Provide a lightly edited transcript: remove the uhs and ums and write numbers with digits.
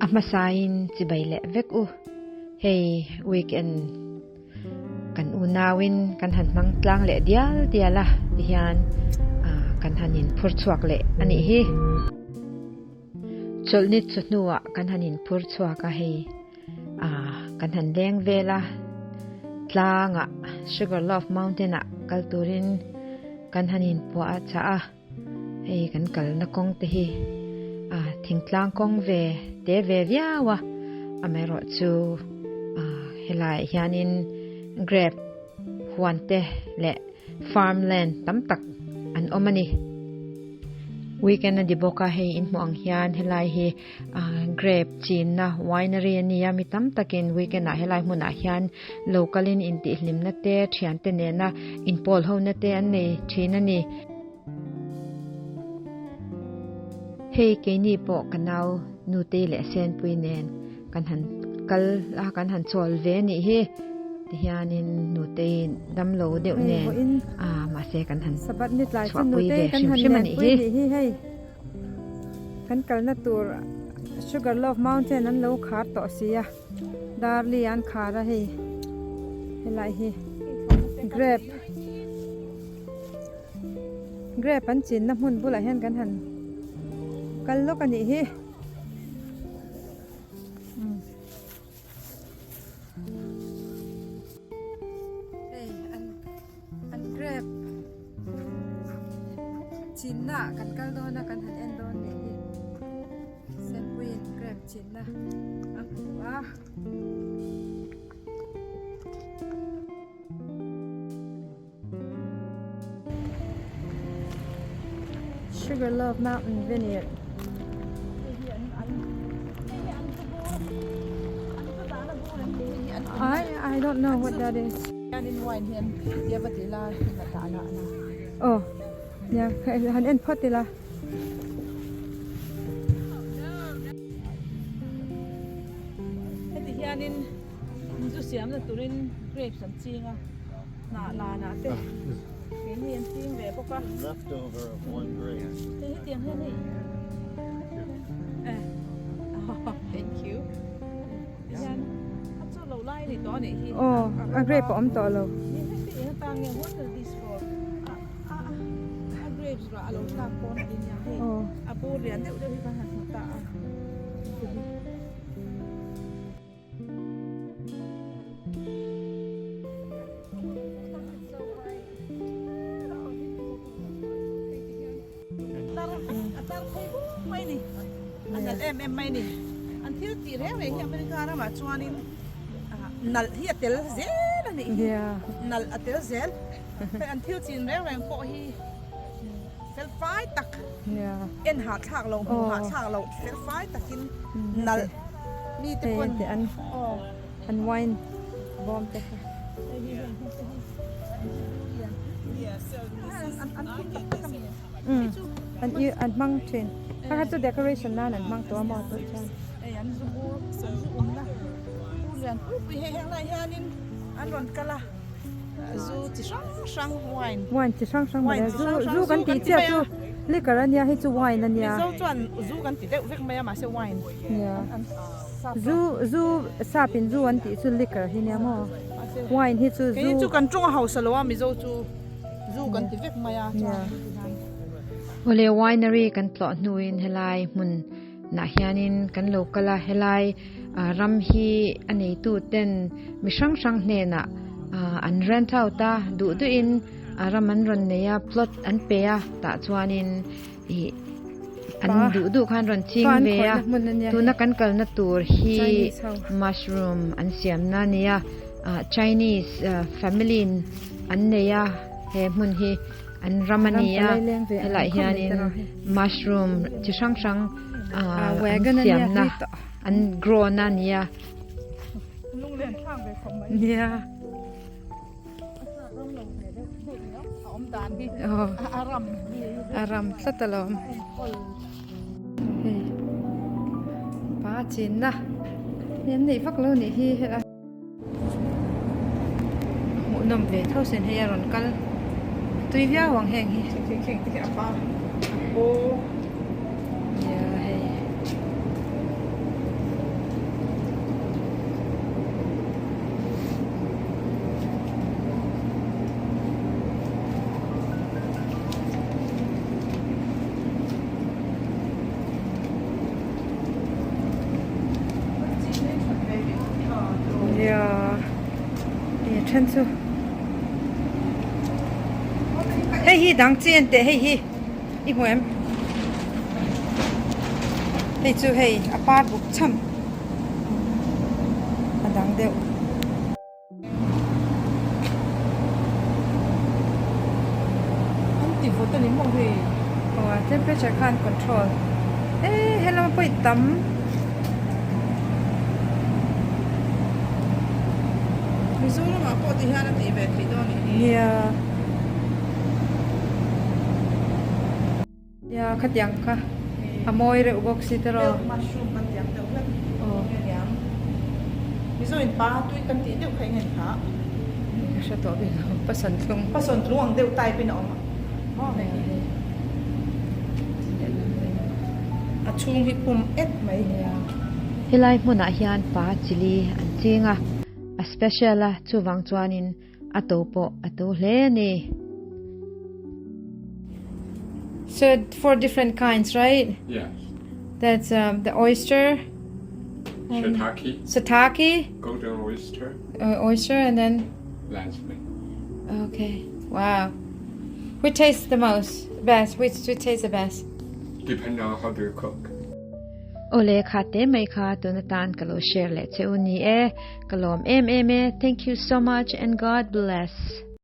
A hmasain chibai leh vek u. Hei weekend kan unauin kan han hmang tlang leh dial dial a tihian kan han inphur chhuak leh a nih hi. Chawlhni chu hnuah kan han inphur chhuak a hei kan han leng vel a tlangah Sugar Loaf Mountain ah kal turin kan han inpuah a chah a. Hei kan kalna kawng te hi a thingtlang kawng ve te ve viau a, amaherawh chu helaiah hianin grape huan te leh farm land tam tak an awm a ni. Weekend a ni bawk a, hei in hmuh ang hian helai hi grape chinna winery a ni a, mi tam takin weekend ah helai hmunah hian lo kalin intihhlimna te thiante nena inpawl hona te an nei thin a ni. Hei keini pawh ka nau nutei leh senpui nen kan han kal a kan han chawl ve a nih hi tihianin nutei damlo deuh nen a mahse kan han chhuahpui ve hrim hrim a nih hi. Kan kalna tur Sugar Loaf Mountain an lo khar tawh si a Darli an khar a hei helai hi grape grape an chinna hmun bulah hian kan han kal lawk a nih hi. Hei an an grape chinna ah kan kal dawn a kan han en dawn nih hi Senpuiin grape chinna a hmu a. Sugar Loaf Mountain Vineyard. I I don't know what that is. Oh, yeah, han en phawt ila. Heti hianin zu siamna turin grapes an ching a, hnah lanah te keini an ching ve bawk a. Hei hetiang hian hei eh thank you hian a chu lo lai a ni tawh a nih hi. Aw a grape a awm tawh lo. Ni hei te eng atan nge what are this for a a a grapes rah a lo tlak pawn a nia hei a bur lian deuh deuh hi kan han hmu ta a. Nalh hi a tel zel a nih hi nalh a tel zel hei an thil chin reng reng pawh hi fel fai tak en hahthlak loh hmuh hahthlak loh fel fai takin nalh mi te pawn an an wine bawm te kha an i an hmang thin kha kha chu decoration nan an hmang tawh a maw tawh chuan hei an zu bur an zu awmna bur lian pui pui hei heng lai hianin an rawn kal a zu chi hrang hrang wine wine chi hrang hrang mawle zu zu kan tih chiah chu liquor ania hei chu wine ania mizo chuan zu kan ti deuh vek mai a mahse wine zu zu sap in zu an tih chu liquor hi nia maw wine hi chu zu keini chu kan tawng a hausa lo a mizo chu zu kan ti vek mai a chuan Awle winery kan tlawh hnuin helai hmun nah hianin kan lo kal a helai ram hi a neitu ten mi hrang hrang hnenah an rent out a duh duhin ram an rawn nei a plot an pe a tah chuanin ih an duh duh khan rawn ching ve a tuna kan kalna tur hi mushroom an siamna a ni a Chinese family in an nei a he hmun hi. An ram a ni a, helaiah hianin mushroom chi hrang hrang an siamna an grow na a ni a. A ram tlat alawm. Hei pa chinna hi an neih vak lo nih hi helai. Hmuhnawm ve tho sin hei a rawn kal tui viau ang heng hi nia hei. then chu. Hei hi dang chi an teh hei hi i hmu em? Hei chu hei a par buk cham a dang deuh. An ti vawt a ni maw hei? Aw a temperature khan control e helama pawh i tam. Mizoram ah pawh ti hian a tih ve theih dawn anih hi. Nia. Nia khatiang kha a mawi reuh bawk si tiraw. Milk mushroom kan tiang deuh hlek nge niang. Mizo in pa tui kan tih deuh kha eng nge ni kha? Ka hre tawh bik lo Pasawntlung. Pasawntlung ang deuh type in a awm a maw hei hi. A chhung hi pum et mai. Nia. Helai hmunah hian pa chili an ching a, a special a chuvang chuanin a to pawh a to hle a ni. So four different kinds right? Yes. That's um, the oyster. Shiitake. Shiitake. Golden oyster. Uh, oyster and then? Lion's mane. Okay. Wow. Which tastes the most best? Which which tastes the best? Depending on how do you cook. Awle kha te mai kha tun atan ka lo share leh che u ni e. Ka lawm em em e. Thank you so much and God bless.